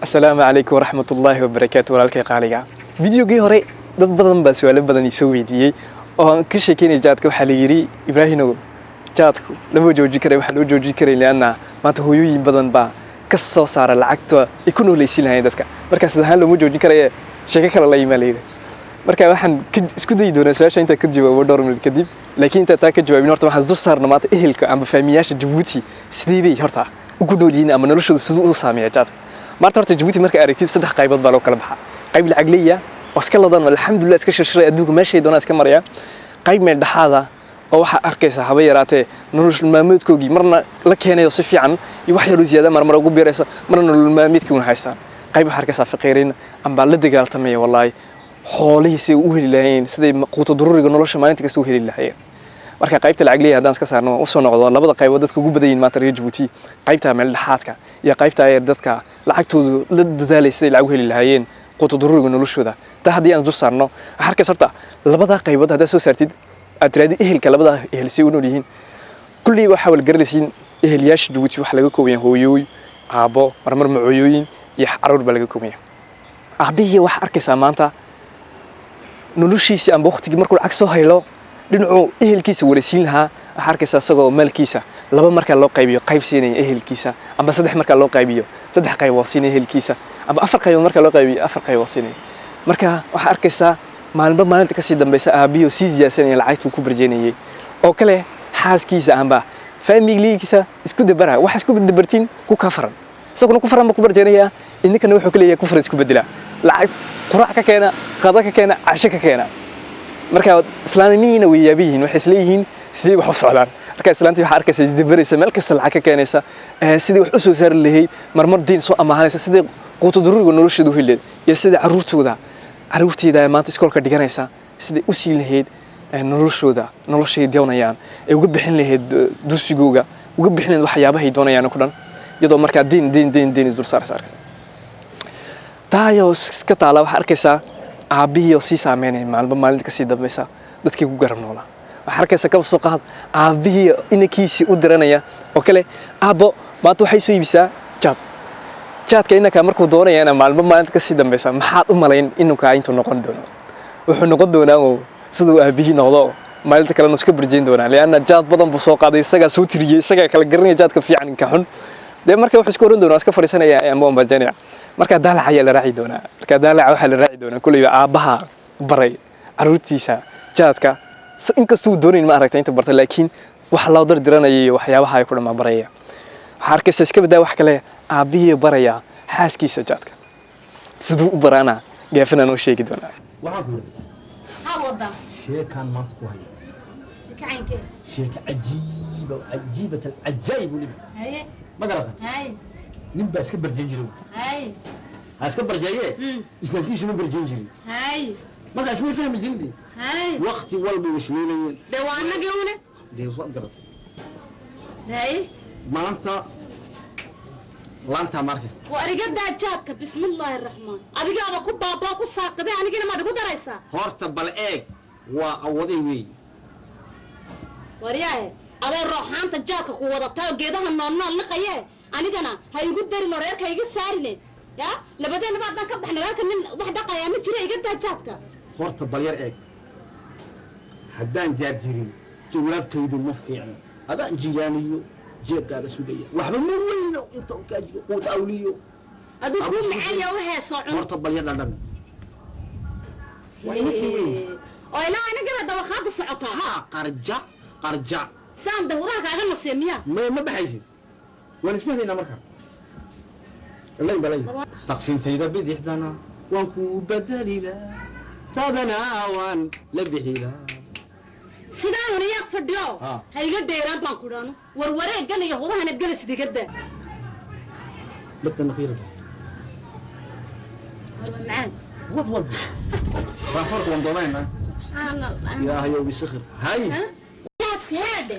Asalaamu calaykum waraxmatullaahi wabarakaatu. Walaalkay qaaliga, videogii hore dad badan baa su-aalo badan isoo weydiiyey oo aan ka sheekeynaya jaadka. Waxaa la yidhi, "Ibraahinow, jaadku lama joojin karay." Waxaa loo joojin karay lianna maanta hooyooyin badan baa ka soo saara lacagta ay ku noolaysiin lahayn dadka. Marka sid ahaan looma joojin karaye, sheeko kale la yimaa la yidhi. Marka waxaan isku dayi doonaa su-aasha intaa ka jawaabo dhowr minute kadib, laakiin intaa taa ka jawaabin, horta waxaan isdul saarna maanta ehelka amba faamiyaasha Jabuuti sidee bay horta ugu nool yihiin ama noloshooda siduu u saameeya jaadka. Maanta horta Jabuuti marka aragtid, saddex qaybood baa loo kala baxaa: qayb lacag leeya oo iska ladan, alxamdulillah, iska shirshiray, adduunka meeshay doonaan iska maraya; qayb meel dhexaada oo waxaa arkaysa haba yaraatee nolol maalmeedkoogii marna la keenayo si fiican iyo wax yaroo ziyaada marmar ugu biiraysa, marna nolol maalmeedkii una haystaan; qayb waxaa arkaysaa faqiiriin amba la dagaaltamaya, wallaahi, xoolihii siday u heli lahaayeen, siday quuto daruuriga nolosha maalinta kasta u heli lahaayeen. Marka qaybta lacag leeyahay haddaan iska saarno, usoo noqdo labada qaybood dadka ugu badan yihiin maanta reer Jabuuti: qaybta meel dhexaadka iyo qaybta ayar, dadka lacagtoodu la dadaalay siday lacag u heli lahaayeen quuto daruuriga noloshooda. Taa haddii aan dul saarno, waxaa arkaysa horta labadaa qaybood haddaad soo saartid, aad tirahdid ehelka labadaa ehel say u nool yihiin, kulley waxaa wala garanaysiin ehelyaasha Jabuuti waxaa laga kooban yahay hooyooy, aabbo, marmar macooyooyin iyo caruur baa laga kooban yahay. Aabbihii waxaa arkaysaa maanta noloshiisii amba waqtigii markuu lacag soo haylo, dhinacuu ehelkiisa waraysiin lahaa, waxaa arkaysaa isagoo maalkiisa laba markaa loo qaybiyo qayb siinaya ehelkiisa, amba saddex markaa loo qaybiyo saddex qaybood siinaya ehelkiisa, amba afar qaybood markaa loo qaybiyo afar qaybood siinaya. Marka waxaa arkaysaa maalinba maalinta kasii dambaysa aabihii oo sii ziyaasanaya lacagtuu ku barjeynayay oo kale xaaskiisa amba faamiligiisa isku dabara. Waxa isku dabartiin ku kafaran, isaguna ku faran ba ku barjeenayaa, idinkana wuxuu ka leeyahay ku faran isku bedela lacag, quraac ka keena, qado ka keena, casho ka keena. Marka islaamimihiina way yaaban yihiin, waxay isleeyihiin sidee wax u socdaan. Marka islaantii waxaa arkaysa isdabaraysa, meel kasta lacag ka keenaysa, sidii wax u soo saari lahayd, marmar diin soo amaahanaysa, sidii quuto daruuriga nolosheedu u heli lahayd iyo sidii carruurtooda, carruurteeda maanta iskoolka dhiganaysa, siday u siin lahayd noloshooda, noloshay doonayaan ay uga bixin lahayd, dursigooga uga bixin lahayd, waxyaabahay doonayaan ku dhan, iyadoo markaa diin diin diin diin isdul saaraysa arkaysa. Taayoo iska taala, waxaa arkaysaa aabbihii oo sii saameynaya maalinba maalinta kasii dambaysa dadkii ku garab noolaa. Waxaa arkaysaa, kaba soo qaad, aabbihii inankiisii u diranaya oo kale, "Aabbo, maanta waxay soo iibisaa jaad." Jaadka inankaa markuu doonayana maalinba maalinta kasii dambaysa, maxaad u malayn inankaa intuu noqon doono? Wuxuu noqon doonaa oo siduu aabbihii noqdo, maalinta kalena iska barjayn doonaa, lianna jaad badan buu soo qaaday, isagaa soo tiriyey, isagaa kala garanaya jaadka fiican ka xun. Dee marka wuxuu iska oran doonaa, iska fadhiisanaya ama waan barjaynaya. Marka daalac ayaa la raaci doonaa. Marka daalaca waxaa la raaci doonaa kulleyba aabbaha baray carruurtiisa jaadka, inkastuu doonayn, ma aragta, inta barta, laakiin wax loo dardiranaya iyo waxyaabaha ay ku dhamaa baraya. Waxaa arkaysa, iska badaa wax kale, aabbihii baraya xaaskiisa jaadka. Siduu u baraana geefanaan oo sheegi doonaa. Waxaan ku yidhi, Maxaa wadaa? Sheekaan maanta ku haya. Sheeko caynkee? Sheeko cajiiba, cajiibat alcajaayib weliba. Haye. Ma garata? Haye. Nin baa iska barjayn jiray. Haye. Ha iska barjeeye, islaantiisa ma barjayn jirin. Haye. Marka ismay fahmi jirin de. Haye. Wakti walba way isweynayeen. Dee waa annagii une. Dee waad garatay. Haye. Maanta laantaa ma arkaysa? Waa arigadaa jaadka. Bismillaahi araxmaan, adigaaba ku baabaa ku saaqibay, anigina maad igu daraysaa? Horta bal eeg, waa awaday weey. Waryaahe, adoo rooxaanta jaadka ku wadataa oo geedaha noolnool liqaye, anigana ha igu darin oo reerka iga saarine. Ya labadeennaba haddaan ka baxna, reerka nin wax dhaqayaa ma jiro. Iga daa jaadka. Horta bal yar eeg, haddaan jaad jirin jawaabtaydu ma fiicno. Adaan jiyaaniyo jeebkaaga sugaya, waxba ma weyno inta u kaa jiro quut awliyo. Aduu kuu macaan u heesoo cun. Horta bal yar dhadhami, waa ninkii weyn. Oo ilaa anigana dawaqaada socotaa? Ha, qarjac qarjac. Saan dawadaha kaaga nasiya miyaa? Ma baxaysid, waan isfahmaynaa marka. Lay balay taqsiintayda bidixdana waan kuu bedelilaa, tadana waan la bixilaa. Sidaan uniyaaq fadhiyo. Ha iga dheeraan baan ku dhaano, war wareegan iyo hudahanad gelisid, iga daa. Dadka nakhiirada. War waa macaan. Wad wad, raafoorka waan doonaynaa. Subxaan Allah. Ilaahayow isikir hay. Jaadka heedhe,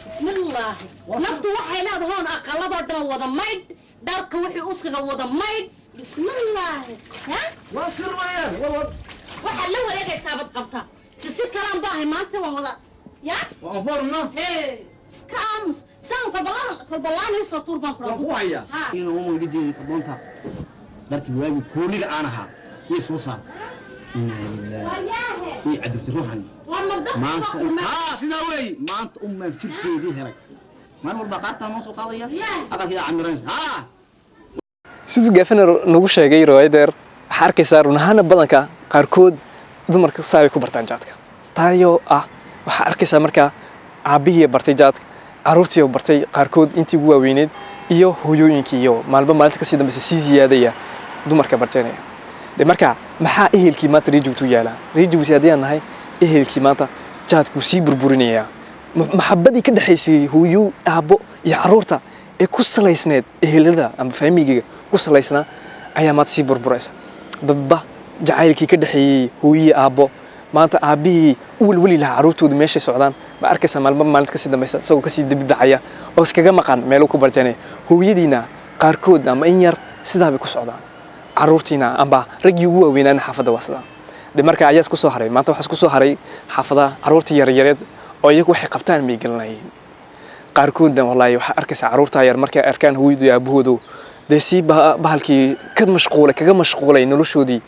bismillaahi, naftu waxay leedahoon aqaladoo dhan wada maydh, dharka wixii uskaga wada maydh. Bismillaahi, ha. Waa sir weeyaan, wad wad. Waxaad la wareegaysaa bad qabta sisi kalaan baahay maanta, waan wada ya. Waan foorna. Hee, iska aamus, saan kolbalaan kolbalaan isoo tuur baan waan ku hayaa Ha. Inuu maydhidii adoonta. Dharkii waagii kooliga aan ahaa yay soo saartay. Inaa lilaahi. Waryaahe. Way cadibtay ruuxani. War mardafka. Maanta haa, sidaa weey, maanta umaan jirkeedii helay. Maalin walba qaartaa maa soo qaadaya aqalkeeda camiranaysa haa. Siduu Gaafana nagu sheegay riwaayadeer, waxaa arkaysaa run ahaana badanka qaarkood dumarka saabay ku bartaan jaadka. Taayoo ah waxaa arkaysaa markaa aabbihii bartay jaadka, carruurtii bartay qaarkood intii ugu waaweyneed iyo hooyooyinkii, iyo maalba maalinta kasii dambeysa sii ziyaadaya dumarka barjeenaya. De marka maxaa ehelkii maanta reer Jabuuti u yaalaa? Reer Jabuuti haddii aan nahay, ehelkii maanta jaadkuu sii burburinayaa. Maxabadii ka dhexaysay hooyo, aabbo iyo carruurta ee ku salaysneed ehelada ama faamigiga ku salaysnaa ayaa maanta sii burburaysa. Dadba jacaylkii ka dhexeeyey hooyihii aabbo, maanta aabbihii u welweli lahaa carruurtoodu meeshay socdaan, ma arkaysaa maalmo maalinta kasii dambaysa isagoo kasii dibi dhacaya oo iskaga maqan meeluu ku barjanaya. Hooyadiina qaarkood ama in yar sidaa bay ku socdaan, carruurtiina amba raggii ugu waaweynaana xaafadda waa sidaa. De marka ayaa isku soo haray maanta? Waxaa isku soo haray xaafadaha carruurtii yaryareed oo iyagu waxay qabtaan may gelinayeen qaarkoodna. Wallaahi waxaa arkaysaa carruurtaa yar markay arkaan hooyadu iyo aabahoodu dee sii bahalkii ka mashquulay, kaga mashquulay noloshoodii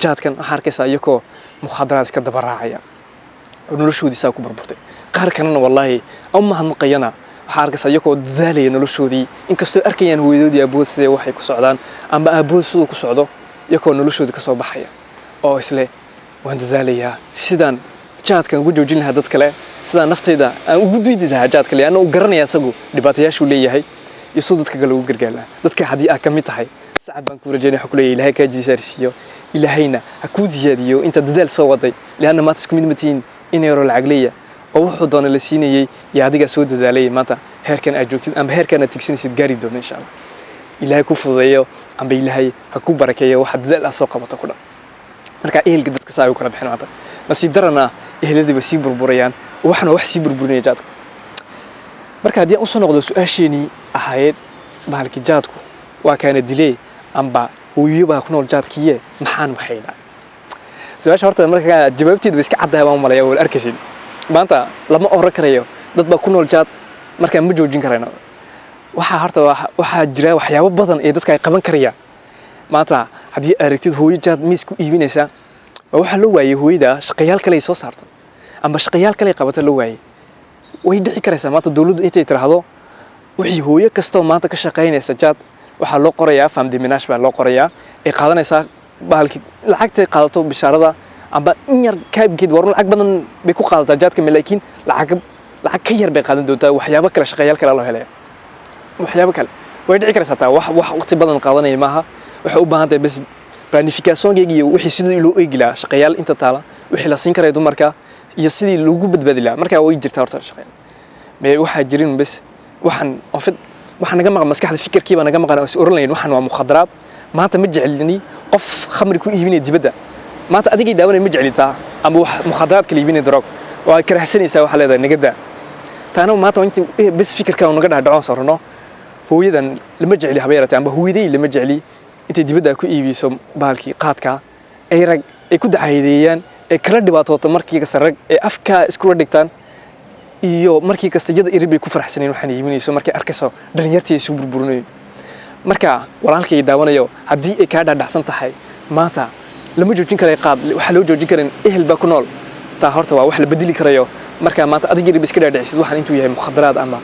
jaadkan, waxaa arkaysaa iyagoo mukhadaraad iska daba raacaya oo noloshoodii saa ku burburtay. Qaar kalena wallaahi u mahadnaqayana, waxaa arkaysaa iyagoo dadaalaya noloshoodii, inkastoo arkayaan hooyadoodii aabahood sidee waxay ku socdaan amba aabahood siduu ku socdo, iyagoo noloshoodii kasoo baxaya oo isle waan dadaalayaa sidaan jaadkan ugu joojin lahaa dad kale, sidaan naftayda aan ugu diidi lahaa jaadka, leanna uu garanaya isagu dhibaatayaashuu leeyahay iyo siduu dadka kale ugu gargaar lahaa. Dadka haddii aad ka mid tahay, sacab baan kuu rajaynaya. Waxaan ku leeyahay Ilaahay kaa jisaarsiiyo, Ilaahayna ha kuu ziyaadiyo inta dadaal soo waday, leanna maanta isku mid ma tihiin in yaroo lacag leeya oo wuxuu doona la siinayey iyo adigaa soo dadaalayay. Maanta heerkan aad joogtid amba heerkan aad tigsanaysid gaari doona insha Allah. Ilaahay ku fududeeyo amba Ilaahay ha ku barakeeyo waxa dadaal aad soo qabato ku dhan. Marka ehelka dadka saa ay u kala bixin maanta, nasiib darana eheladii bay sii burburayaan oo waxna wax sii burburinaya jaadku. Marka haddii aan usoo noqdo su-aasheenii ahayd, bahalkii jaadku waa kaana dilee amba hooyo baa ku nool jaadkiiye, maxaan waxaynaa? Su-aasha horta marka jawaabteedu way iska caddahay baan u malaya, wal arkaysid. Maanta lama oran karayo dad baa ku nool jaad, markaa ma joojin karayno. Waxaa horta waxaa jira waxyaabo badan ee dadka ay qaban karayaan. Maanta haddii aragtid hooyo jaad miis ku iibinaysa, waa waxaa loo waayey hooyada shaqayaal kale ay soo saarto amba shaqayaal kale ay qabato loo waayey. Way dhici karaysaa maanta dowladdu intay tiraahdo wixii hooyo kastoo maanta ka shaqaynaysa jaad waxaa loo qorayaa femme de ménage baa loo qorayaa, ay qaadanaysaa bahalkii lacagtay qaadato bishaarada amba in yar kaabgeed. War lacag badan bay ku qaadataa jaadka, laakiin lacag ka yar bay qaadan doontaa. Waxyaabo kale, shaqayaal kale loo helaya, waxyaabo kale way dhici karaysaa. Taa wax waqti badan qaadanaya maaha. Waxay u baahan tahay bas planificationkeega iyo wixii sidii loo eegi lahaa shaqayaal inta taala, wixii la siin karaya dumarka iyo sidii loogu badbaadi lahaa. Marka way jirtaa horta shaqayaal me waxaa jirin bas waxaan en fait waxaa naga maqan maskaxda, fikirkii baa naga maqan oo is oran lahayn waxaan waa mukhadaraad. Maanta ma jecelini qof khamri ku iibinaya dibadda. Maanta adigay daawanaya ma jeclitaa ama wax mukhadaraad kala iibinaya, drog waa karahsanaysaa, waxaa leedahay naga daa. Taana maanta waa inta bas fikirka uu naga dhaadhacoon sorano hooyadan lama jecli haba yaratee amba hooyaday lama jecli intay dibadda ku iibiso bahalkii qaadka, ay rag ay ku dacaadeeyaan, ay kala dhibaatooto markii kasta rag ay afka iskula dhigtaan iyo markii kasta iyada iri bay ku faraxsaneen waxaan iibinayso markay arkayso dhalinyartii ay soo burburinayo. Marka walaalkay daawanayo, haddii ay kaa dhaadhacsan tahay maanta lama joojin karayo qaad, waxaa loo joojin karin ehel baa ku nool, taa horta waa wax la bedeli karayo. Marka maanta adig yar ba iska dhaadhicisid waxaan intuu yahay mukhadaraad ama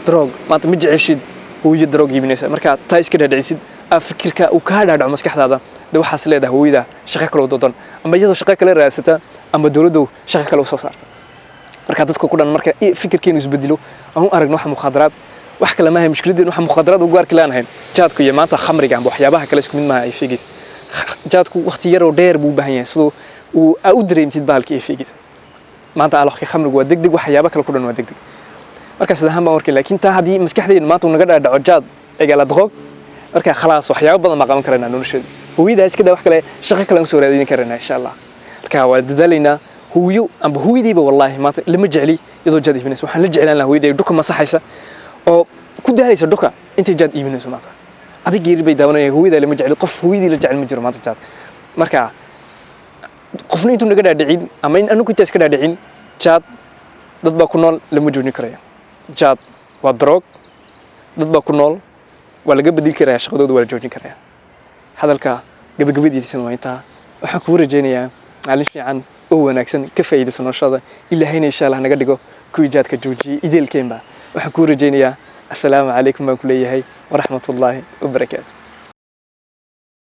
drog. Maanta ma jeceshid hooyo drog iibinaysa. Marka taa iska dhaadhicisid, aa fikirka uu kaa dhaadhaco maskaxdaada, de waxaas leedahay hooyada shaqo kale u doodon ama iyadoo shaqo kale raadsata ama dowladdu shaqo kale u soo saarta. Marka dadka ku dhan marka fikirkeenu isbedelo, aan u aragno waxa mukhadaraad wax kale maaha. Mushkiladeenu waxa mukhadaraad ugu arki laanahayn jaadku iyo maanta khamriga amba waxyaabaha kale isku mid maaha. Ay sheegaysa jaadku waqti yaroo dheer buu u baahan yahay siduu uu aa u dareemtid bahalkii ay sheegaysa. Maanta alokhi khamrigu waa degdeg, waxyaabo kale ku dhan waa degdeg. Marka sida ahaan baan arkay, laakiin taa haddii maskaxdeena maanta uu naga dhaadhaco jaad égale drogue, marka khalaas waxyaabo badan baan qaban karaynaa nolosheeda. Hooyadaa iska daa wax kale, shaqo kale aan usoo raadin karaynaa insha Allah. Marka waa dadaalaynaa. Hooyo amba hooyadayba wallaahi maanta lama jecli iyadoo jaad iibinaysa. Waxaan la jeclaan lahaa hooyaday dhuka masaxaysa oo ku daalaysa dhuka intay jaad iibinayso. Maanta adig geeri bay daawanaya, hooyadaa lama jecli. Qof hooyadii la jecel ma jiro maanta jaad. Marka qofna intuu naga dhaadhicin ama in anagu intaa iska dhaadhicin jaad dad baa ku nool, lama joojin karayo. Jaad waa drogue, dad baa ku nool, waa laga bedeli karayaa shaqadooda, waa la joojin karayaa. Hadalka gabagabadiisana waa intaa. Waxaan kugu rajaynayaa maalin fiican oo wanaagsan, ka faa'iidayso noloshada. Ilaahayna insha Allah naga dhigo kuwii jaadka joojiyey ideelkeenba. Waxaan kugu rajaynayaa, assalaamu calaykum baan ku leeyahay, waraxmatullaahi wabarakaatu.